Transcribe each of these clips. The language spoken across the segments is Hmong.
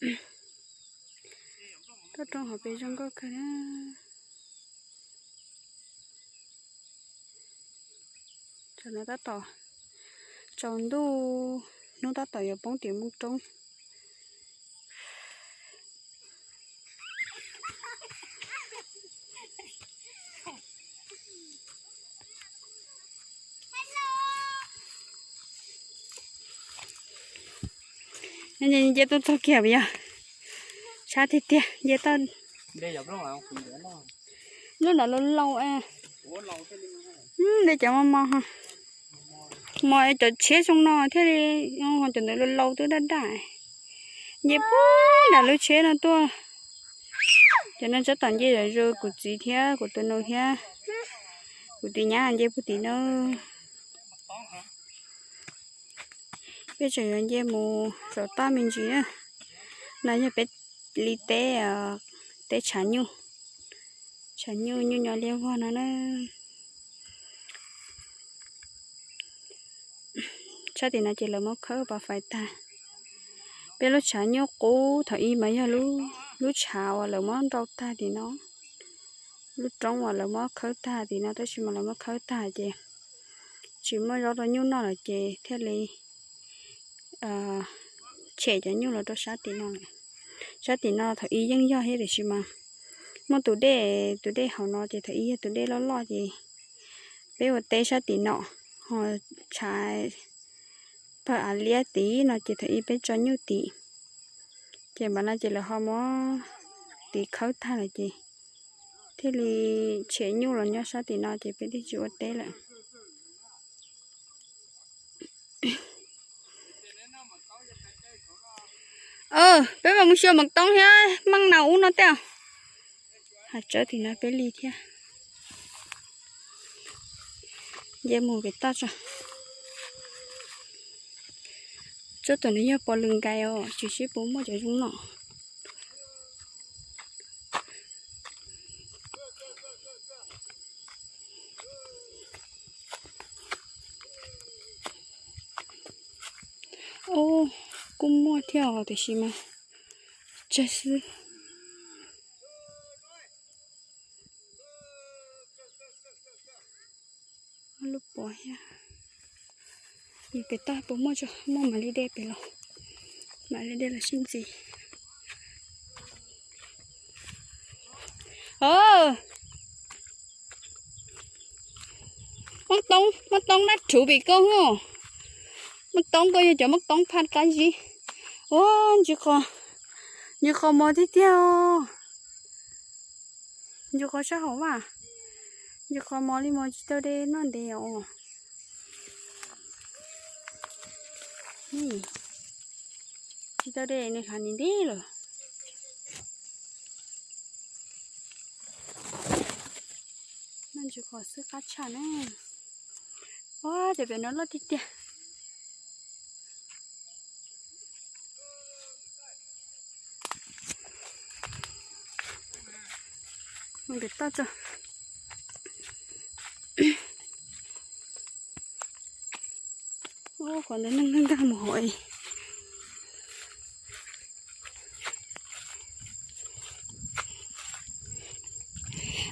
Toj roob hauv pes zoo nkauj kawg na. Tam no tab tom tsaus ntuj, hnub tab tom yuav poob tim Mooj Roob. Nce tuaj txog kiag puas yog? Sab tiag tiag, nce toj. Lub nram laus laus, nce cov mos mos, mos cov tsheb zoo no thiaj li, cov ntawd laus laus twb daj daj. Nce puag nram lub tsheb no tuaj. Cov no tab tom nce zom zaws, kuv txiv thiab kuv tus nus thiab kuv tus nyab nce puag tim no. Peb tseem yuav nce mus saum toj me ntsis na. No yog peb li teb, teb tshav nyuj, tshav nyuj nyuj nyo liab vog no na. Sab tim no ces lawv muab khawb pas fais tag. Peb lub tshav nyuj qub thaum ib mas yog lub tshav uas lawv muab nrau tag tim no, lub roob uas lawv muab khawb tag tim no, tab sis mas lawv muab khawb tag ces tsis muaj zaub rau nyuj noj lawm ces thiaj li tshem cov nyuj los rau sab tim no. Sab tim no thaum ib yeej yog thiab tiam sis mas muaj tus dej, tus dej hauv no ces thaum ib yog tus dej loj loj ces peb ua teb sab tim no, ho tshav pawg av liab tid no ces thaum ib peb tso nyuj tim. Ces npam no ces lawv ho muab tiv khawb tag lawm ces thiaj li tshem nyuj los nyob sab tim no ces peb thiaj tsis ua teb lawm. Peb mam mus xyuas Maum Toob thiab Meej Naus ub no tej. Hav tsawb tim no peb li thiab. Nce mus pem toj tso. Tsob tom no yog pos lws nkais os, tsis sib puas muaj cov zoo no. Ub, kuj muaj thiab os tiam sis mas tsawg xwb. Lub pos thiab. Pem toj puas muaj tso, muaj mam li de pem los, mam li de los sib ntxiv. Muaj toob, muaj toob dab rhuv pem koj os. Muaj toob koj yog cov muaj toob phaj qab zib. Ua, ntsis qos, ntsis qos mos tiag tiag os. Ntsis qos sab hauv mas, ntsis qos mos li mos tsis tau de noj ntev os. Tsis tau de nws hlav ntev ntev lawm. Noj ntsis qos xwb qab tshaj na. Ua, ces pem no loj tiag tiag. Mus pem toj tso. Ua, qhov ntawd neeg nkag nkag mus hauv.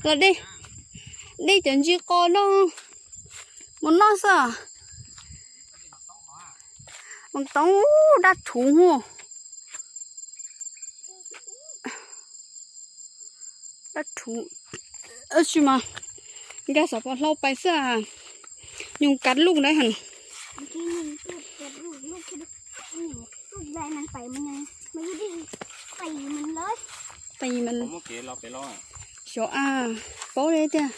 Los de, de cov ntsis qos no mus noj xwb. Mus toob dab rhuv hos. Dab rhuv. Tab sis mas nkag xov pos hlau pais xwb, nyuj kav luj ntawd heev. Tis mas, xyov a, paub li tiag.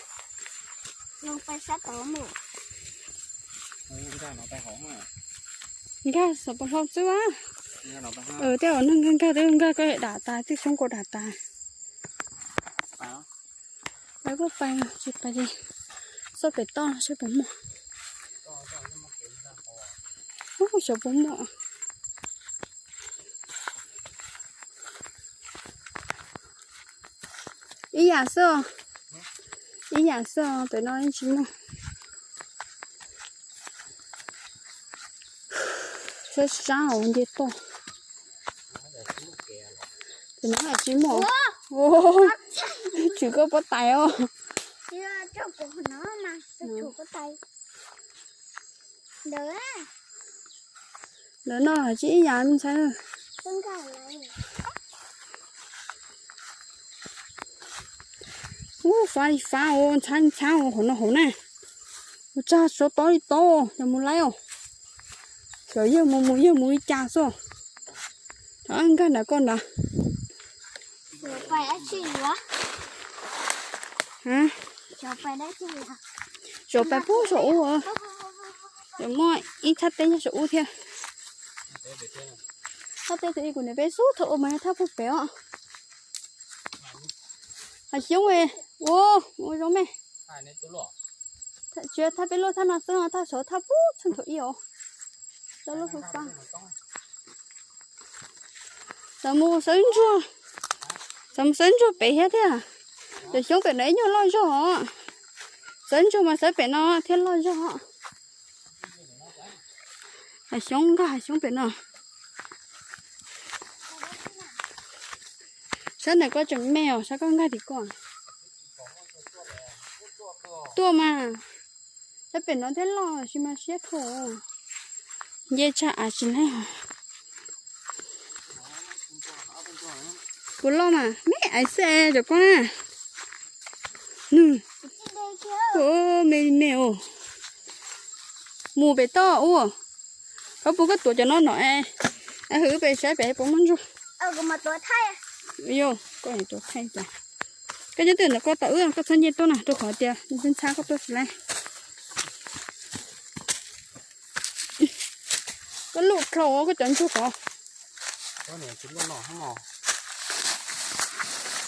Nkag xov pos hlau xwb a. Tej zaum neeg nkag nkag twb nkag koj dam tas, twb xyoob koj dam tas. Pais koj pais, tsis pais ces xauj pem toj saib puas muaj. Ub, xyov puas muaj. Ib yam xwb, ib yam xwb os, pem no yeej tsis muaj. Sab sab hauv nce toj. Tus no tsis muaj. Tshwm koj pob tais os. Ntawm no tsis ib yam me ntxhais. Ub, fav li fav os, ntxhab ntxhab os, hauv no hauv na. Ua tsag suav tob li tob, yog mus laib os. Xyov yawg mus mus yawg mus li cas xwb. Thov nkag nram koj nrad. Xyov pais pub saum ub. Yuav muaj ib thaj teb nyob saum ub thiab. Thaj teb tus ib kuv niam peb xub thaum ub mas yog thaj puag pem os. Hav xyoob ua ua zoo me. Tsis thaj peb luaj thaj no xwb, thaj saud thaj puag txheej thaum ub os. Cov lub fab fab. Xav mus sawv ntsuag, xav mus sawv ntsuag pem thiab thiab. Cov xyoob pem no ib nyuag loj zog os. Sawv ntsuag mas sawv pem no thiaj loj zog. Hav xyoob, nkag hav xyoob pem no. Sab ntawm koj tseem me os, sab koj nkag tim koj. Tuaj mas, sab pem no thiaj loj, sis mas siab dhau. Nce tsag av tsis laib os. Puas loj mas me aiv xwb es cov koj na. Nws, me me os. Mus pem toj ub. Koj puas koj tuav cov no no es, hwv pem saib pem puas muaj ntsuag. Yog koj tuav thaij cas. Koj nyob twg ntawm koj tom wb, koj txhob nce tuaj na, rau qhov tias ntxhab koj tuaj tsis laib. Koj lub dhau koj cov ntsuag ko.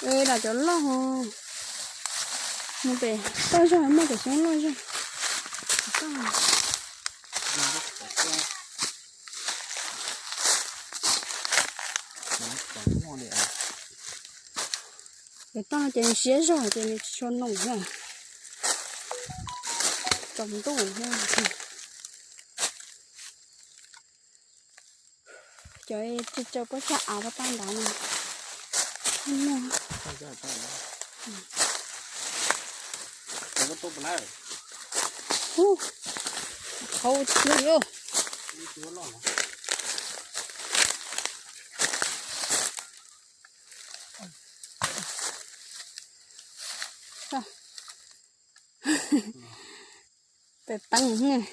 Lam cov loj, mus pem toj zog muaj cov xyoob loj zog. Pem toj no ces nws siab zog ces nws tsis tshua noom na. Tsaus ntuj. Cov tsis tsaws pob tsag av pob tag nrad no. Hauv tiag li. Pem teeb,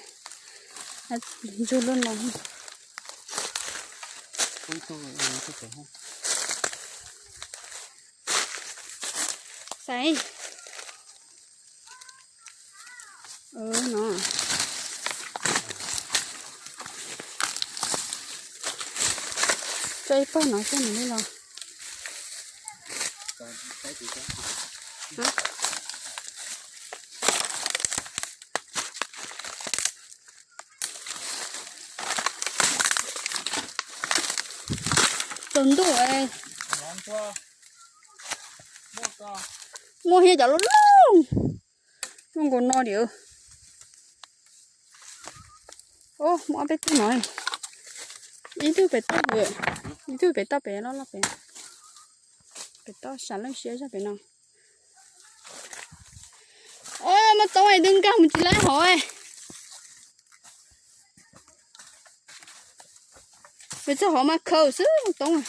ntsuag lub no. Xaiv. No. Tso ib pawg no xwb nws li los. Tsaus ntuj. Muaj hiab cov loj loj. Muaj nkaus no diam. Muaj ob peb tug no. Ib tug pem toj, ib tug pem toj pem loj loj pem. Pem toj sam leej siab zog pem no. Muaj toob es twb nkag mus tsis laib hauv. Pem txog hauv mas khaws xwb toob.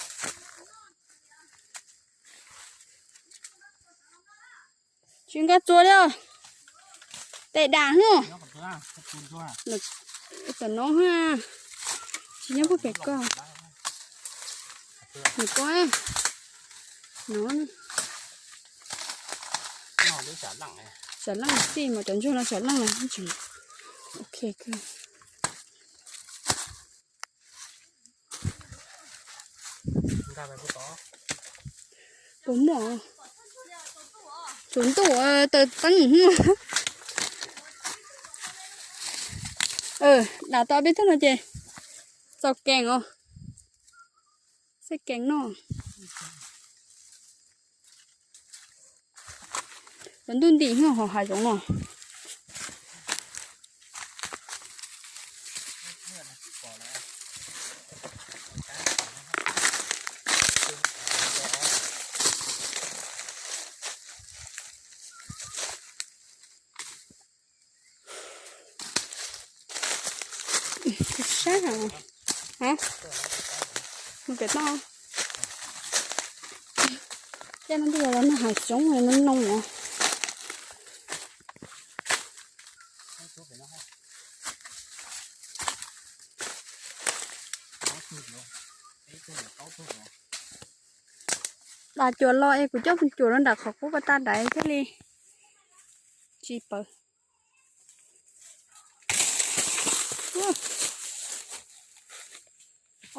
Tsis nkag txua li. Tes dam hwj. Tam no ha. Tsis nyob puag pem koj. Nws koj no. Sam leej xij mas cov ntsuag no sam leej na. Ok. Puas muaj? Tsaus ntuj, taws teeb. Dam tau peb tug no ces txaus kees os. Xej kees no. Cov ntuj nti hwj hauv hav zoov no. Hais, mus pem toj. Tej no ntuj los nag hav xyoob no noo os. Dam cuam los es kuv coj mus cuam rau nram qhov qub pas tag daiv thiaj li tsis pawv.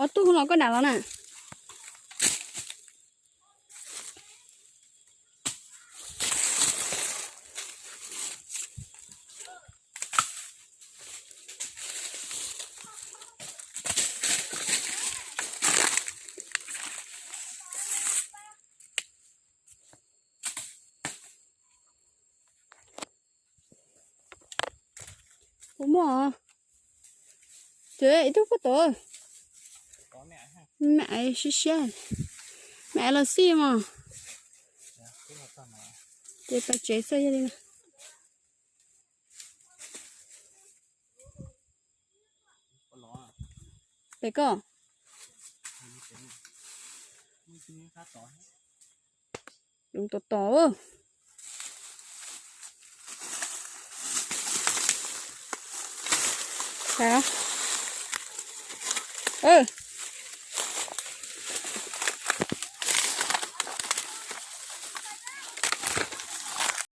Ob tug los koj dam los na. Kuv muaj. Ces ib tug puab tod. Me siab siab. Me los xij mog. Ces pais tsev xwb yog li. Pem koj. Yoov tom tom.